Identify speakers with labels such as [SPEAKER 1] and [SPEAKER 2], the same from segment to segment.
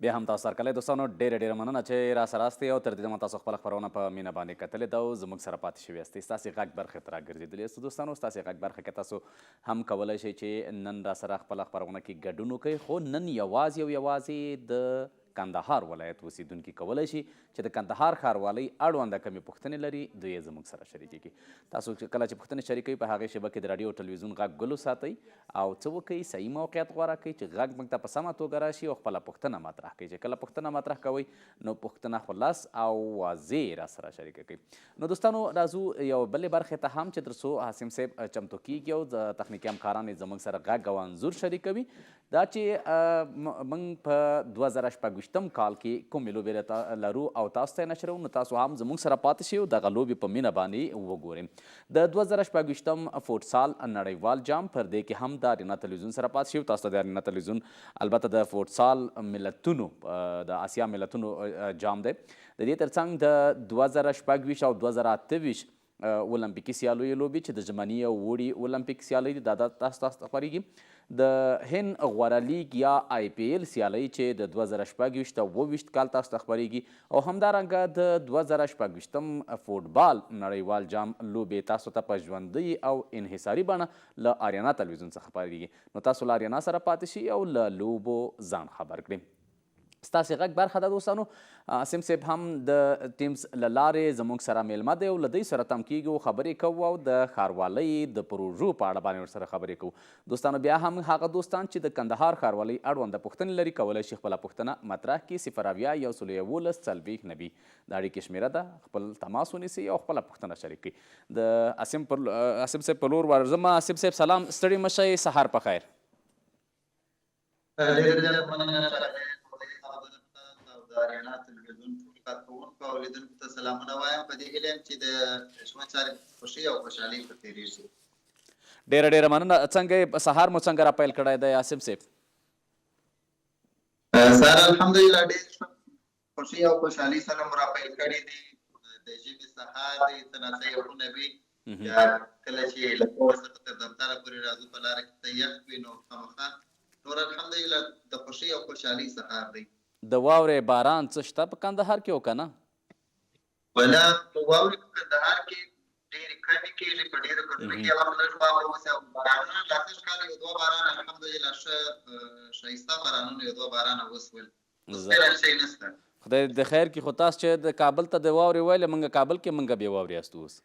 [SPEAKER 1] بیا هم تاسو هرکلی دوستانو، ډیره ډیره مننه چې را سره یاستئ او تر دې دمه تاسو خپله خپرونه په مینه باندې کتلې ده او زموږ سره پاتې شوي یاستئ. ستاسې غږ برخې ته راګرځېدلي یاست دوستانو. ستاسې غږ برخه کې تاسو هم کولی شئ چې نن را سره خپله خپرونه کې ګډون وکړئ، خو نن یوازې او یوازې د کندهار ولایت اوسېدونکي کولی شي چې د کندهار ښاروالۍ اړونده کومې پوښتنې لري دوی یې زموږ سره شریکې کړي. تاسو کله چې پوښتنې شریکوئ په هغې شېبه کې د راډیو او ټلویزیون غږ ګل وساتئ او څه وکړئ، صحیح موقعیت غوره کړئ چې غږ موږ ته په سمه توګه راشي او خپله پوښتنه مطرح کړئ. چې کله پوښتنه مطرح کوئ نو پوښتنه خلاص او واضح را سره شریکه کړئ. نو دوستانو راځو یو بلې برخې ته هم چې تر څو حاسم صاحب چمتو کیږي او د تخنیکي همکاران یې زموږ سره غږ او انځور شریکوي. دا چې موږ په 2026 کال کې کومې لوبې لرو او تاسو ته یې نشروو، نو تاسو هم زموږ سره پاتې شئ او دغه لوبې په مینه باندې وګورئ. د 2026 فوټسال نړیوال جام پر دې کې هم د اریانا تلویزیون سره پاتې شئ او تاسو ته د اریانا تلویزیون البته د فوټسال ملتونو د اسیا ملتونو جام دی. د دې ترڅنګ د 2026 او 2028 المپیکي سیالیو لوبې چې د ژمني او اوړي المپیک سیالۍ دي، دا تاسو ته خپرېږي. د هند غوره لیګ یا آی پي ایل سیالۍ چې د 2026 او 27 کال تاسو ته خپرېږي او همدارنګه د 2026 فوټبال نړیوال جام لوبې تاسو ته په ژوندۍ او انحصاري بڼه له آریانا تلویزیون څخه خپرېږي. نو تاسو له آریانا سره پاتې شئ او له لوبو ځان خبر کړئ. ستاسې غږ برخه ده دوستانو. عاصم صاحب هم د ټیمز له لارې زموږ سره میلمه دی او له دوی سره تم کیږو، خبرې کوو او د ښاروالۍ د پروژو په اړه باندې ورسره خبرې کوو. دوستانو بیا هم هغه دوستان چې د کندهار ښاروالۍ اړونده پوښتنې لري کولی شي خپله پوښتنه مطرح کړي. 070 111 40 90 د اړیکې شمېره ده، خپل تماس ونیسئ او خپله پوښتنه شریک کړئ. د عاصم پر عاصم صاحب په لور ورځم. عاصم صاحب سلام، ستړي مه شئ، سهار په خیر.
[SPEAKER 2] ډېره زیاته مننه ښاغلی صاحب او د اریانا تلویزیون ټولو کارکوونکو او لیدونکو ته سلامونه وایم. په دې هیله یم چې د ژوند چارې په خوښۍ او خوشحالۍ په تېرېږي.
[SPEAKER 1] ډېره ډېره مننه. څنګه یې، سهار مو څنګه را پیل کړی دی عاصم صاحب؟
[SPEAKER 2] سهار الحمدلله ډېر ښه، خوښۍ او خوشحالۍ سره مو را پیل کړی دی. د ژمي سهار دی، څه ناڅه یخونه وي، یا کله چې له کور څخه تر دفتره پورې راځو په لاره کې څه یخ وي، نو خامخا نور الحمدلله د خوښۍ او خوشحالۍ سهار دی.
[SPEAKER 1] د واورې باران څه شته په کندهار کې او که نه؟
[SPEAKER 2] ولا واورې په کندهار کې ډېرې کمې کېږي، په ډېرو کلونو کې یو وخت لږ واوره وسي او بارانونه لا سږ کال یو دوه بارانه الحمدلله ښه ښایسته بارانونه یو دوه بارانه وسول، اوس فعلا شی نشته.
[SPEAKER 1] خدای دې خیر کړي. خو تاسو چې د کابل ته د واورې ویلې، مونږ کابل کې مونږ بې واورې یاستو اوس.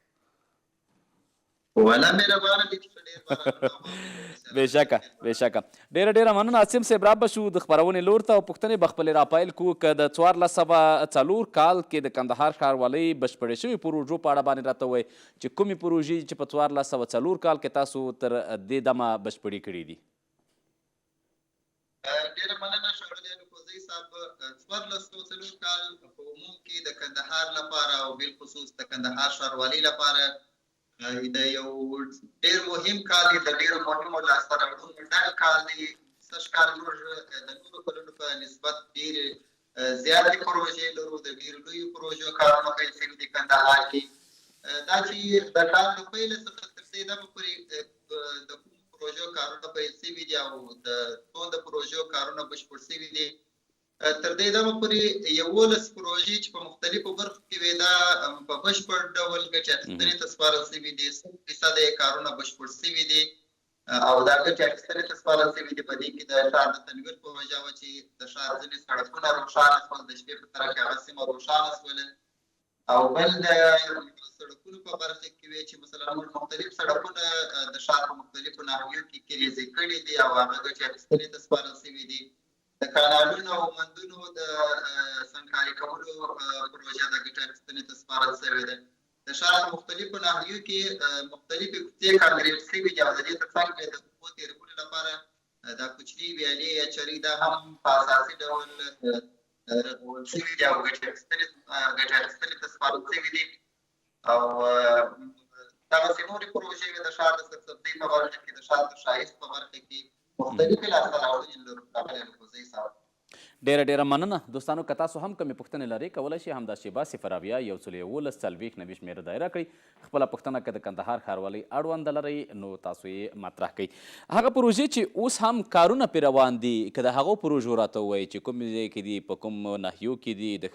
[SPEAKER 2] ولا مهربانه دي چې ډېر بارانونه او واورې وسي.
[SPEAKER 1] بېشکه بېشکه، ډېره ډېره مننه عاصم صاحب. را به شو د خپرونې لور ته او پوښتنې به خپلې را پیل کړو. که د 1404 کال کې د کندهار ښاروالۍ بشپړې شوې پروژو په اړه باندې راته ووایئ چې کومې پروژې دي چې په 1404 کال کې تاسو تر دې دمه بشپړې کړې دي؟
[SPEAKER 2] ډېره مننه ښاغلی الکوزی صاحب. 1404 کال په عموم کې د کندهار لپاره او بالخصوص د کندهار ښاروالۍ لپاره د یو ډېر مهم کال دی، د ډېرو مهمو لاسته راوړنو ډک کال دی. سږ کال موږ د نورو کلونو په نسبت ډېرې زیاتې پروژې لرو، د ډېرو لویو پروژو کارونه پیل شوي دي کندهار کې. دا چې د کال د پیله څخه تر دې دمه پورې د کومو پروژو کارونه پیل شوي دي او د څو د پروژو کارونه بشپړ شوي دي، تر دې دمه پورې 11 پروژې چې په مختلفو برخو کې وې دا په بشپړ ډول ګټې اخیستنې ته سپارل شوي دي، 100 فیصده یې کارونه بشپړ شوي دي او دا ګټې اخیستنې ته سپارل شوي دي. په دې کې د ښار د تنویر پروژه وه چې د ښار ځینې سړکونه روښانه شول، د شپې په طرف کې هغه سیمه روښانه شوله، او بل د سړکونو په برخه کې وې چې مثلا موږ مختلف سړکونه د ښار په مختلفو ناحیو کې کلیزې کړي دي او هغه ګټې اخیستنې ته سپارل شوي دي. د کانالونو او مندونو د سنګکاري کولو پروژه د ګټې اخیستنې ته سپارل شوې ده. د ښار په مختلفو ناحیو کې مختلفې کوڅې کانکریټ شوي دي او د دې ترڅنګ د اوبو تېرولو لپاره دا کوچنۍ ویالې یا چرۍ دا هم په اساسي ډول رغول شوي دي او ګټې اخیستنې ته سپارل شوي دي. او دغسې نورې پروژې وې د ښار د سرسبزۍ په برخه کې، د ښار د ښایست په برخه کې مختلفې لاسته راوړنې لرو ښاغلی الکوزی صاحب.
[SPEAKER 1] ډېره ډېره مننه دوستانو، که تاسو هم کومې پوښتنې لرئ کولای شئ همدا شېبه 070 111 40 90 شمېره دایره کړئ. خپله پوښتنه که د کندهار ښاروالۍ اړوند لرئ نو تاسو یې مطرح کړئ. هغه پروژې چې اوس هم کارونه پرې روان دي، که د هغو پروژو راته ووایئ چې کوم ځای کې دي، په کوم ناحیو کې دي، د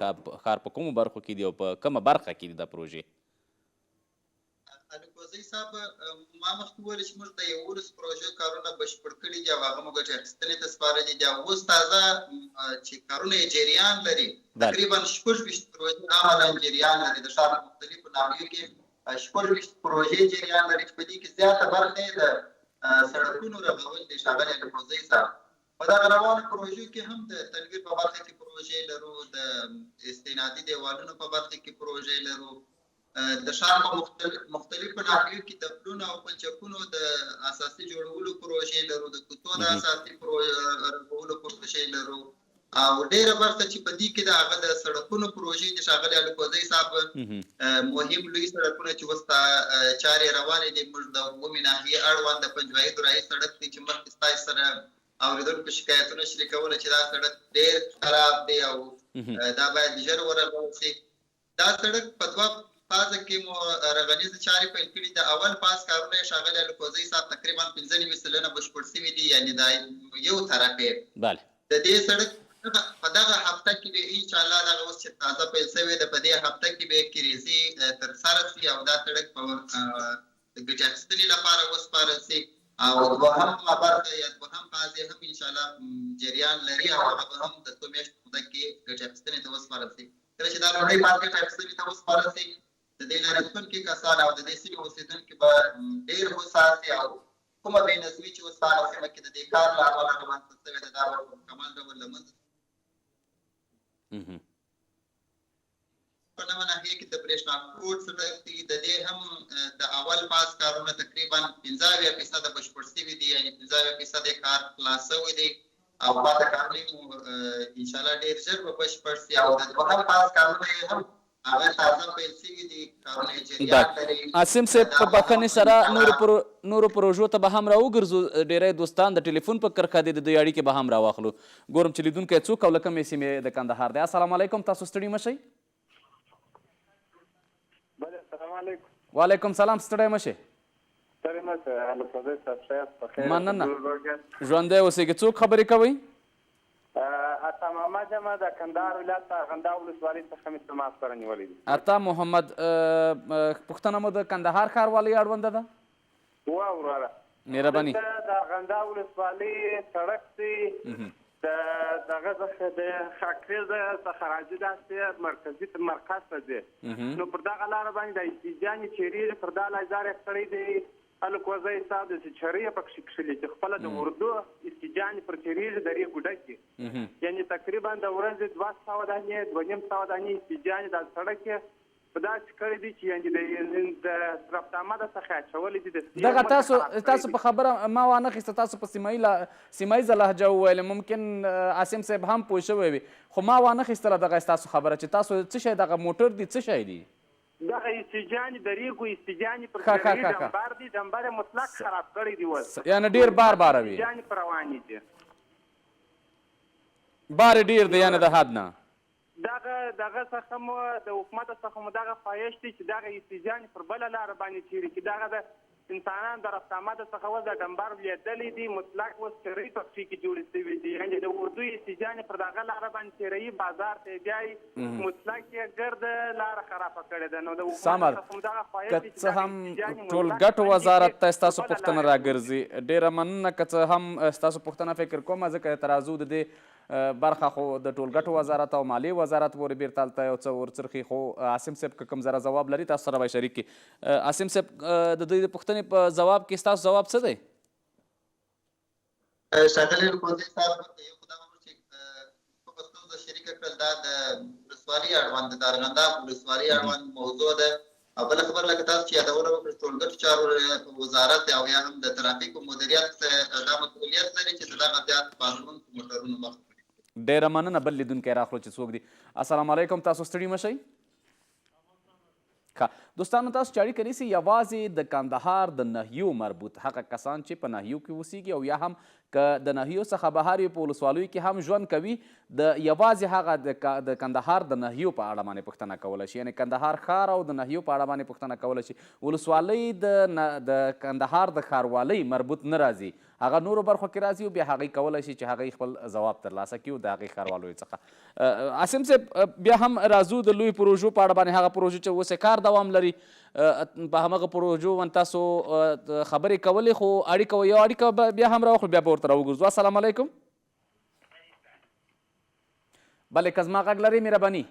[SPEAKER 1] ښار په کومو برخو کې دي او په کومه برخه کې دي دا پروژې؟
[SPEAKER 2] الکوزی صاحب، ما مخکې وویل چې موږ د 11 پروژو کارونه بشپړ کړي دي او هغه مو ګټې اخیستنې ته سپارلي دي، او اوس تازه چې کارونه یې جریان لري تقریبا 26 پروژې عملا جریان لري. د ښار په مختلفو ناحیو کې 26 پروژې جریان لري چې په دې کې زیاته برخه یې د سړکونو رغول دي. ښاغلی الکوزی صاحب، په دغه روانو پروژو کې هم د تنویر په برخه کې پروژې لرو، د استنادي دیوالونو په برخه کې پروژې لرو، د ښار په مختلفو ناحیو کې د پلونو او پلچکونو د اساسي جوړولو پروژې لرو، د کوڅو د اساسي رغولو پروژې لرو، او ډېره برخه چې په دې کې د هغه د سړکونو پروژې دي. ښاغلی الکوزی صاحب، مهم لوی سړکونه چې اوس چارې روانې دي، موږ د اوومې ناحیې اړوند د پنجوايي درايي سړک دی چې مخکې ستاسو سره اورېدونکو شکایتونه شریکول چې دا سړک ډېر خراب دی او دا باید ژر ورغول شي. دا سړک په دوه فازه کې مو رغنیزې چارې پیل کړي. د اول فاز کارونه یې ښاغلی الکوزی صاحب تقریبا 95% بشپړ شوي دي، یعنې دا یو طرف یې. د دې سړک په دغه هفته کې به ان شاء الله دغه اوس چې تازه پیل شوې ده، په دې هفته کې به کریزي ترسره شي او دا سړک په ګټې اخیستنې لپاره وسپارل شي. او دوهم برخه یا دوهم فاز یې هم ان شاء الله جریان لري او هغه به هم د څو میاشتو موده کې ګټې اخیستنې ته وسپارل شي. کله چې دا لومړی فاز ګټې اخیستنې ته وسپارل شي، د دې لارې تلونکي کسان او د دې سیمې اوسېدونکي به ډېر هوسا شي او کومه بې نظمي چې اوس په هغه سیمه کې د دې کار له امله رامنځته شوې ده، دا به په مکمل ډول له منځه. په نوه ناحیه کې د برېښنا کوټ سړک دی، د دې هم د اول فاز کارونه تقریبا 75% بشپړ شوي دي، یعنې 75% یې کار خلاص شوی دی او پاته کارونه یې ان شاء الله ډېر ژر به بشپړ شي. او د دوهم فاز کارونه یې هم هغه تازه پیل شوي دي، کارونه یې جریان لري.
[SPEAKER 1] عاصم صاحب، په بخښنې سره نورو پروژو ته به هم راوګرځو. ډېری دوستان د ټلیفون په کرښه دي، د دوی اړیکې به هم راواخلو. ګورم چې لیدونکی څوک او له کومې سیمې د کندهار دی. السلام علیکم، تاسو ستړي مه شئ. وعلیکم سلام، ستړی مه شئ.
[SPEAKER 3] ستړي مه شئ الکوزی صاحب، ښه یاست؟ په خیر؟
[SPEAKER 1] مننه، ژوندی اوسېږئ. څوک خبرې کوئ؟
[SPEAKER 3] عطا محمد یم، د کندهار ولایت ارغنداب ولسوالۍ څخه مې تماس سره نیولی دی.
[SPEAKER 1] عطا محمد، پوښتنه مو د کندهار ښاروالۍ اړونده ده؟
[SPEAKER 3] وه وروره.
[SPEAKER 1] مهرباني.
[SPEAKER 3] دلته د ارغنداب ولسوالۍ سړک دی، د دغه څخه د خاکریز څخه راځي داسې مرکزي مرکز ته ځي، نو پر دغه لاره باندې د ایسیجانې چیرېږي، پر دا لازار یې کړی دی الکوزی صاحب، داسې چرۍ یې پکښې کښلي چې خپله د اردو استیجانې پر تېرېږي د ریګو ډکې، یعنې تقریبا د ورځې 200 دانې 250 دانې استیجانې دا سړک یې په داسې کړی دی چې یعنې د رفت آمده څخه اچولی دي.
[SPEAKER 1] دغه تاسو په خبره ما وانه خیسته، تاسو په سیمه ییزه لهجه وویلې، ممکن عاصم صاحب هم پوه شوی وي، خو ما وانه خیستله دغه ستاسو خبره چې تاسو څه شی دغه موټر دي څه شی دي؟
[SPEAKER 3] دغه استیجانې د ریګو استیجانې پر څېرې ډمبر دي، ډمبر یې مطلق خراب کړی دی اوس،
[SPEAKER 1] یعنې ډېر بار باروي،
[SPEAKER 3] استیجانې پر روانې دي،
[SPEAKER 1] بار یې ډېر دی، یعنې د حد نه.
[SPEAKER 3] دغه څخه مو د حکومت څخه مو دغه خواهش دی چې دغه استیجانې پر بله لاره باندې چیرې چې دغه د انسانان د رفت آمد څخه اوس د ډمبر لوېدلی دی، مطلق اوس چرۍ په پښې کې جوړې شوې دي، یعنې د اردو استیجانې پر دغه لاره باندې تېروي، بازار ته یې بیایي، مطلق یې ګرده لاره خرابه کړې ده. نو د حکومت څخه مو دغه خواهش
[SPEAKER 1] که
[SPEAKER 3] دی چې
[SPEAKER 1] څه
[SPEAKER 3] دغه
[SPEAKER 1] هم
[SPEAKER 3] استیجانې مطلق
[SPEAKER 1] ټولګټو
[SPEAKER 3] بندې
[SPEAKER 1] وزارت
[SPEAKER 3] کړي،
[SPEAKER 1] ته ستاسو
[SPEAKER 3] پر بله
[SPEAKER 1] پوښتنه
[SPEAKER 3] لاره یې
[SPEAKER 1] راګرځي. ډېره مننه. که څه هم ستاسو پوښتنه فکر کوم ځکه ترازو د دې برخه خو د ټولګټو وزارت او مالي وزارت پورې بېرته هلته یو څه ورڅرخي، خو عاصم صاحب که کوم ذره ځواب لري تاسو سره به یې شریک کړي. عاصم صاحب، د دوی د پوښتنې په ځواب کې ستاسو ځواب څه دی؟
[SPEAKER 2] ښاغلی الکوزی صاحب، یو خو دا وو چې کومه ستونزه شریکه کړل، دا د ولسوالۍ اړوند د ارغنداب ولسوالۍ اړوند موضوع ده، او بله خبره لکه تاسو چې یادونه وکړه، ټولګټو چارو وزارت او یا هم د ترافیکو مدیریت دا مسؤلیت لري چې د دغه زیات باروړونکو موټرونو مخه ونیسي.
[SPEAKER 1] ډېره مننه. بل لیدونکی راخلو چې څوک دي. السلام علیکم، تاسو ستړي مه شئ. ښه دوستانو، تاسو چې اړیکه نیسئ یوازې د کندهار د ناحیو مربوط هغه کسان چې په ناحیو کې اوسیږي او یا هم که د ناحیو څخه بهر یې په ولسوالیو کې هم ژوند کوي، د یوازې هغه د کندهار د ناحیو په اړه باندې پوښتنه کولی شي، یعنې کندهار ښار او د ناحیو په اړه باندې پوښتنه کولی شي. ولسوالۍ د کندهار د ښاروالۍ مربوط نه راځي، هغه نورو برخو کې راځي او بیا هغوی کولی شي چې هغوی خپل ځواب ترلاسه کړي او د هغې ښاروالیو څخه. عاصم صاحب، بیا هم راځو د لویو پروژو په اړه باندې، هغه پروژې چې اوس یې کار دوام لري، په همغه پروژو باندې تاسو خبرې کولې، خو اړیکه یو اړیکه بیا هم راوخلو، بیا به ورته راوګرځو. السلام علیکم. بله، که زما غږ لرئ مهرباني.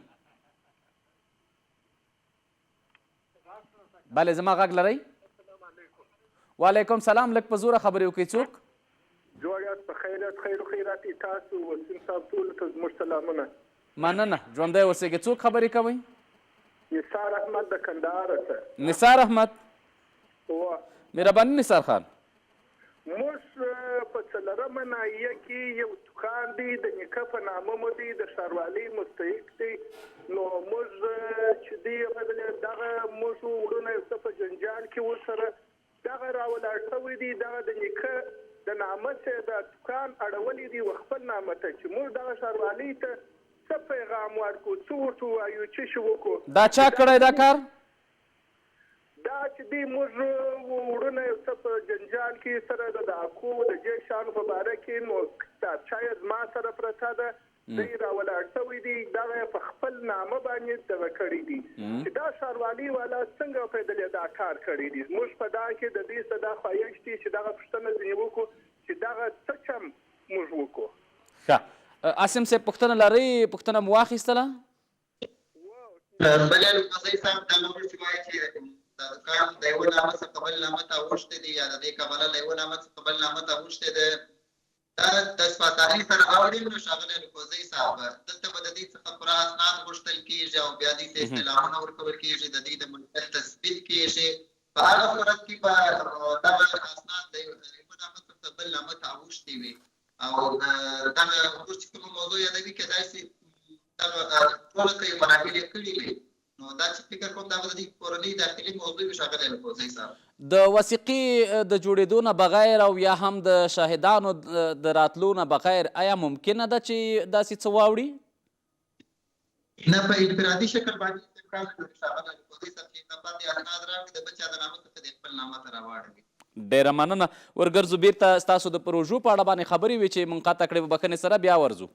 [SPEAKER 1] بله، زما غږ لرئ؟ وعلیکم سلام. لږ په زوره خبرې وکړئ. څوک؟
[SPEAKER 4] جوړ یاست؟ په خیر یاست؟ خیر خیرات. تاسو وسیم صاحب ټولو ته زموږ سلامونه.
[SPEAKER 1] مننه، ژوندی اوسېږئ. څوک خبرې کوئ؟
[SPEAKER 4] نثار احمد د کندهار څخه.
[SPEAKER 1] نثار احمد.
[SPEAKER 4] وه.
[SPEAKER 1] مهرباني نثار خان.
[SPEAKER 4] موږ په څلورمه ناحیه کې یو دوکان دی، د نیکه په نامه مو دی، د ښاروالۍ مستحق دی. نو موږ چې دی دغه موږ وړونه یو څه په جنجال کې ورسره دغه راولاړ شوی دی، دغه د نیکه د نامه څخه د دوکان اړولی دی و خپل نامه ته، چې موږ دغه ښاروالۍ ته څه پیغام ورکړو، څه ورته ووایو، څه شي وکړو؟
[SPEAKER 1] دا چا کړی دا کار؟
[SPEAKER 4] دا چې دی موږ وړونه یو څه په جنجال کې سره د اکو د دې شیانو په باره کې، نو کتابچه یې زما سره پرته ده، دی راولاړ شوی دی، دغه یې په خپل نامه باندې دغه کړی دی، چې دا ښاروالۍ والا څنګه پیدلې دا کار کړی دی. موږ په دا کې د دې څه دا خواهش دی چې دغه پوښتنه ځینې وکړو چې دغه څه چم موږ وکړو.
[SPEAKER 1] ښه عاصم صاحب، پوښتنه لرئ؟ پوښتنه مو واخیستله؟
[SPEAKER 2] بله، الکوزی صاحب، دا موضوع چې وایي چې دا دوکان د یوه نامه څخه بل نامه ته اوښتی دی، یا د دې کبله له یوه نامه څخه بل نامه ته اوښتی دی، دا د سپاتاري سره اوړي. نو ښاغلی الکوزی صاحب، دلته به د دې څخه پوره اسناد غوښتل کېږي او بیا دې ته استعلامونه ورکول کېږي، د دې د ملکیت تثبیت کېږي. په هغه صورت کې به دغه اسناد د یوه نامه څخه بل نامه ته اوښتي وي. او دغه اوس چې کومه موضوع یادوي، کېدای شي دغه ټوله ته یې مراحل یې کړي وي. نو دا چې فکر کوم دا به د دې کورنۍ داخلي موضوع وي ښاغلی الکوزی صاحب.
[SPEAKER 1] د وثیقې د جوړېدو نه بغیر او یا هم د شاهدانو د راتلو نه بغیر آیا ممکنه ده چې داسې څه واوړي؟
[SPEAKER 2] نه، په انفرادي شکل باندې هېڅ امکان نه لري ښاغلی الکوزی صاحب چې نفر دې اسناد راوړي، د بل چا د نامه څخه دې خپل نامه ته راواړوي.
[SPEAKER 1] ډېره مننه. ورګرځو بیرته ستاسو د پروژو په اړه باندې خبرې وې چې مونږ قطع کړې، په بښنې سره بیا ورځو.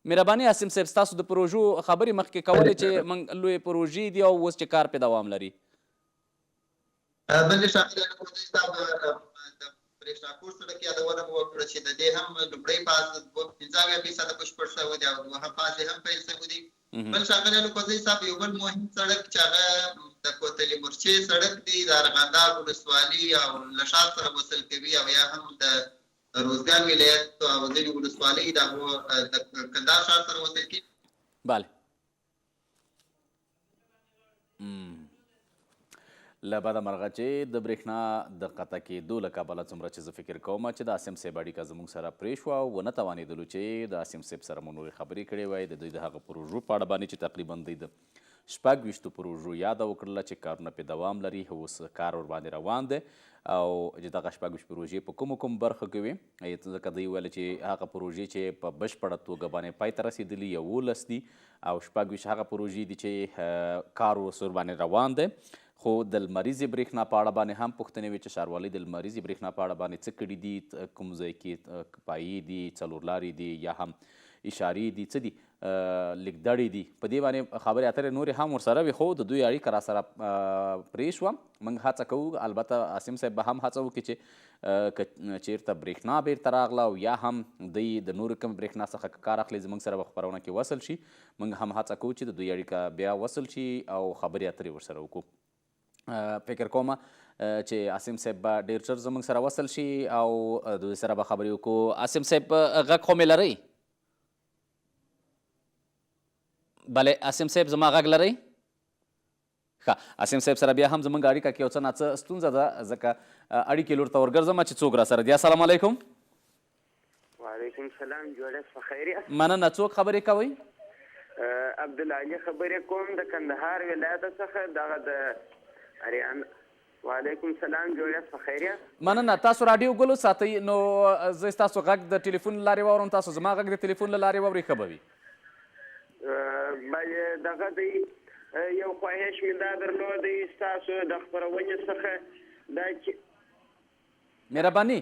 [SPEAKER 1] مهرباني عاصم صاحب، ستاسو د پروژو خبرې مخکې کولې چې موږ لویې پروژې دي او اوس چې کار پې دوام لري.
[SPEAKER 2] بلې ښاغلی الکوزی صاحب، د برېښنا کوټ سړک یادونه مو وکړه چې د دې هم لومړی فاز 75% بشپړ شوی دی او دوهم فاز یې هم پیل شوی دی. بل ښاغلی الکوزی صاحب، یو بل مهم سړک چې هغه د کوتلي مورچې سړک دی، د ارغنداب ولسوالي او له ښار سره وصل کوي او یا هم د روزګان ولایت او ځینې ولسوالۍ د هغو د کندهار ښار سره وصل کېږي.
[SPEAKER 1] بله، له بده مرغه چې د برېښنا د قطع کېدو له کبله، څومره چې زه فکر کوم چې د عاصم صاحب اړیکه زموږ سره پرې شوه او ونه توانېدلو چې د عاصم صاحب سره مو نورې خبرې کړې وای د دوی د هغه پروژو په اړه باندې چې تقریبا دوی د 26 پروژو یاده وکړله چې کارونه پې دوام لري، اوس کار ورباندې روان دی، او چې دغه 26 پروژې په کومو کوم برخو کې وې، ځکه دوی ویل چې هغه پروژې چې په بشپړه توګه باندې پای ته رسېدلي 11 دي او 26 هغه پروژې دي چې کار اوس ورباندې روان دی. خو د لمریزې برېښنا په اړه باندې هم پوښتنې وې چې ښاروالۍ د لمریزې برېښنا په اړه باندې څه کړي دي، کوم ځای کې پایې دي، څلور لارې دي یا هم اشارې دي، څه دي، لیکدړې دي، په دې باندې خبرې اترې نورې هم ورسره وې، خو د دوی اړیکه را سره پرې شوه. موږ هڅه کوو، البته عاصم صاحب به هم هڅه وکړي چې که چیرته برېښنا بیرته راغله او یا هم دوی د نورو کوم برېښنا څخه که کار اخلي، زموږ سره به خپرونه کې وصل شي. موږ هم هڅه کوو چې د دوی اړیکه بیا وصل شي او خبرې اترې ورسره وکړو. فکر کوم چې عاصم صاحب به ډېر ژر زموږ سره وصل شي او دوی سره به خبرې وکړو. عاصم صاحب، غږ خو مې لرئ؟ بله، عاصم صاحب زما غږ لرئ؟ ښه، عاصم صاحب سره بیا هم زموږ اړیکه کې یو څه ناڅه ستونزه ده، ځکه اړیکې لور ته ورګرځم چې څوک را سره دي. السلام علیکم.
[SPEAKER 5] وعلیکم سلام، جوړ یاست؟ په خیر یاست؟
[SPEAKER 1] مننه. څوک خبرې کوئ؟
[SPEAKER 3] عبدالعلي خبرې کوم د کندهار ولایت څخه دغه د اریان. وعلیکم سلام، جوړ یاست؟ په خیر یاست؟
[SPEAKER 1] مننه. تاسو راډیو ګل وساتئ، نو زه ستاسو غږ د ټلیفون له لارې واورم، تاسو زما غږ د ټلیفون له لارې واورئ، ښه به وي.
[SPEAKER 3] بله دغه دی یو خواهش مې دا درلودی ستاسو د خپرونې څخه دا چې
[SPEAKER 1] مهرباني.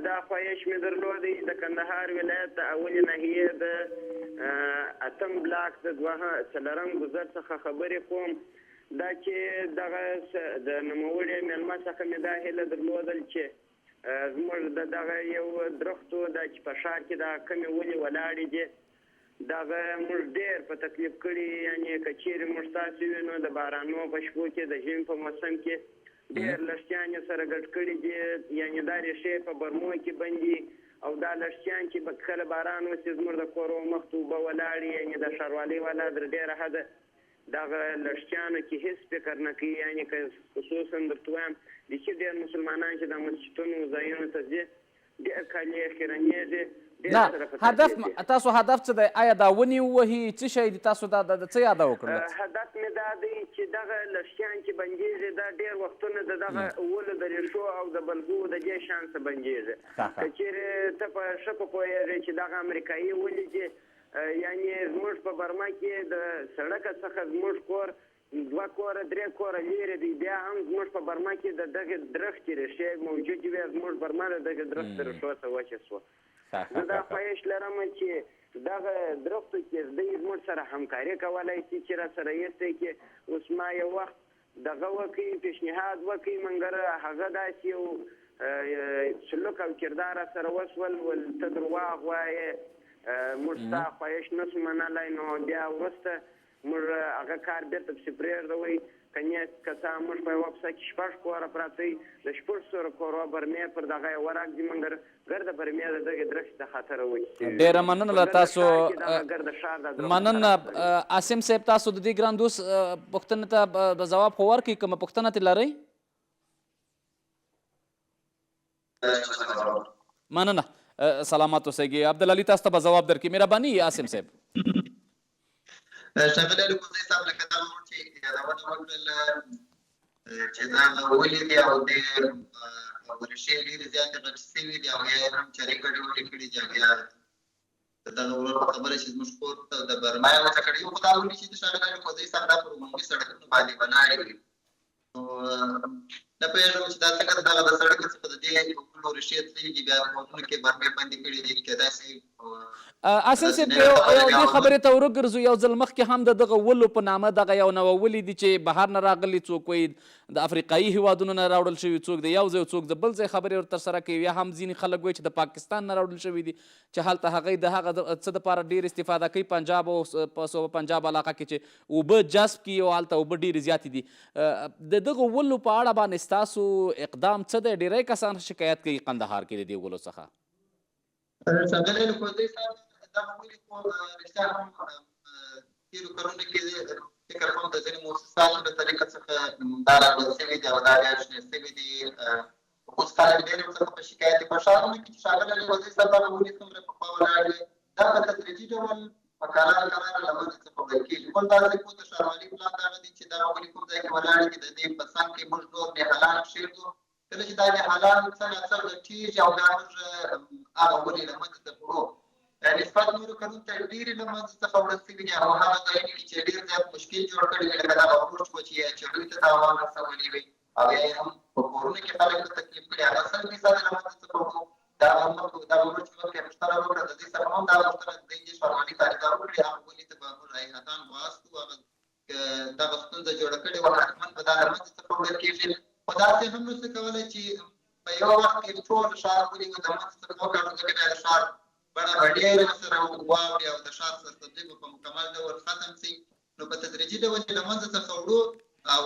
[SPEAKER 3] دا خواهش مې درلودی د کندهار ولایت د اولې ناحیې د اتم بلاک د څلورم ګذر څخه خبرې کوم. دا چې دغه د نوموړي مېلمه څخه مې دا هیله درلودل چې زموږ د دغه یو درختو دا چې په ښار کې دا کمې ونې ولاړې دي، دغه موږ ډېر په تکلیف کړي، یعنې که چیرې موږ تاسو وینو د بارانو په شپو کې د ژمي په موسم کې ډېر لښتیان یې سره ګډ کړي دي، یعنې دا ریښې په برمو کې بندي او دا لښتیان چې کله باران وسي زموږ د کورو مخ ته اوبه ولاړې، یعنې د ښاروالۍ والا تر ډېره حده دغه لښتیانو کې هیڅ فکر نه کوي. یعنې که خصوصا درته ووایم بیخي ډېر مسلمانان چې د مسجدونو ځایونو ته ځي ډېر کالي یې خیرنېږي.
[SPEAKER 1] نه هدف تاسو هدف څه دی؟ آیا دا ونې ووهي څه شی دي؟ تاسو دا د څه یاده وکړله؟
[SPEAKER 3] هدف مې دا دی چې دغه لښتیان چې بندېږي دا ډېر وختونه د دغه ولو د ریښو او د بلګو د دې شان څه بندېږي. که چېرې ته په ښه په پوهېږې چې دغه امریکایي ولې دي، یعنې زموږ په برمه کې د سړکه څخه زموږ کور 2 کوره 3 کوره لیرې دی، بیا هم زموږ په برمه کې د دغې درختې ریښې موجودې وې، زموږ برمه د دغې درختې ریښو ته وچه شوه. زه دا خواهش لرم چې دغه درختو کې دوی زموږ سره همکاري کولی شي چې را سره ایستی کې اوس ما یو وخت دغه وکړي پیشنهاد وکړي، منګر هغه داسې یو سلوک او کردار را سره وسول، ول ته درواغ وایې، موږ ستا خواهش نه شو منلی. نو بیا وروسته موږ هغه کار بېرته پسې پرېږدوئ، که نه که څه هم موږ په یوه پسه کې 6 کوره پراته وي، د 600 کورو برمې پر دغه یوه راکړي، مګر ګرده برمې د دغې درختې د خاطره وچې شوي.
[SPEAKER 1] ډېره مننه له تاسو. مننه عاصم صاحب، تاسو د دې ګران دوست پوښتنې ته به ځواب خو ورکړئ، کومه پوښتنه ترې لرئ؟ مننه، سلامت اوسئ. عبدالعلي تاسو ته به ځواب درکړي. مهرباني عاصم صاحب.
[SPEAKER 2] ښاغلی الکوزی صاحب، لکه دا ورور چې یادونه وکړله چې دا ولې دي او د ریښې ډېرې زیاتې غټې سوي دي او یا یې هم چرې ګډې وډې کړي دي، او یا د دغه ورور په خبره چې زموږ کور ته د برما یې وچه کړې. یو خو دا ولې چې د ښاغلي الکوزی صاحب دا پر عمومي سړکونو باندې ولاړې وي، نو نه پوهېږم چې دا څنګه دغه د سړک څخه د دې ولو ریښې تللي دي، بیا کورونو کې برمې بندې کړي دي، کېدای شي.
[SPEAKER 1] عاصم صاحب، یو دې خبرې ته وروګرځو. یو ځل مخکې هم د دغه ولو په نامه دغه یو نوع ولې دي چې بهر نه راغلي، څوک وایي د افریقایي هیوادونو نه راوړل شوي، څوک د یو ځای او څوک د بل ځای خبرې ورته ترسره کوي، یا هم ځینې خلک وایي چې د پاکستان نه راوړل شوي دي چې هلته هغوی د هغه څه دپاره ډېر استفاده کوي، پنجاب او په صوبه پنجاب علاقه کې چې اوبه جذب کړي او هلته اوبه ډېرې زیاتې دي. د دغو ولو په اړه باندې ستاسو اقدام څه دی؟ ډېری کسان شکایت کوي قندهار کې د دې ولو څخه.
[SPEAKER 2] ښاغلی الکوزی صاحب، دغه ولې خو رښتیا هم تېرو کلونو کې فکر کوم د ځینو موسساتو له طریقه څخه دا راوړل شوي دي او دا بیا شنې شوي دي. اوس خلک ډېر ورڅخه په شکایت دي. په ښارونو کې چې ښاغلی الکوزی صاحب دغه ولې څومره پخوا ولاړ وي، دا په تدریجي ډول په کرار کرار له منځه څخه وړل کېږي. موږ داسې کوو، د ښاروالۍ پلان دغه دی چې دغه ولې کوم ځای کې ولاړې دي، د دې په څنګ کې موږ نور نهالان کښېږدو. کله چې دا نهالان څه ناڅه غټېږي او بیا موږ هغه ونې له منځه څخه وړو، نسبت نورو کلونو ته ډېرې له منځه څخه وړل شوي دي او هغه ځایونه کې چې ډېر زیات مشکل جوړ کړی وي، لکه دغه ورور چې یې چړیو ته تاوان رسولی وي او یا یې هم په کورونو کې خلک په تکلیف کړي، هغه 100% له منځه څخه وړو. دغه ورور چې مخکې پوښتنه وکړه، د دې څخه هم دا غوښتنه د دې ښاروالۍ ته عریضه وکړي، هغه ونې ته به موږ هیئتان واستو، هغه دغه ستونزه جوړه کړې وه، حتما به دا له منځه څخه وړل کېږي. خو داسې هم نشو کولی چې په یو وخت کې ټول ښار ولې د منځه څخه وکاږو، ځکه بیا د ښار بڼه به ډېره سره واوړي او د ښار سرسبزي به په مکمل ډول ختم شي. نو په تدریجي ډول یې له منځه څخه وړو. او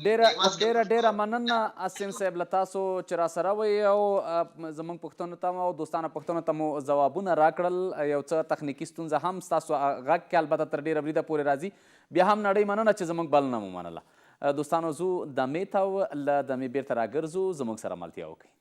[SPEAKER 1] ډېره ډېره ډېره مننه عاصم صاحب له تاسو چې راسره وئ او زموږ پوښتنو ته او دوستانو پوښتنو ته مو ځوابونه راکړل. یو څه تخنیکي ستونزه هم ستاسو غږ کې البته تر ډېره بریده پورې راځي، بیا هم نړۍ مننه چې زموږ بلنه مو منله. دوستانو ځو دمې ته او له دمې بیرته راګرځو، زموږ سره ملتیا وکړئ.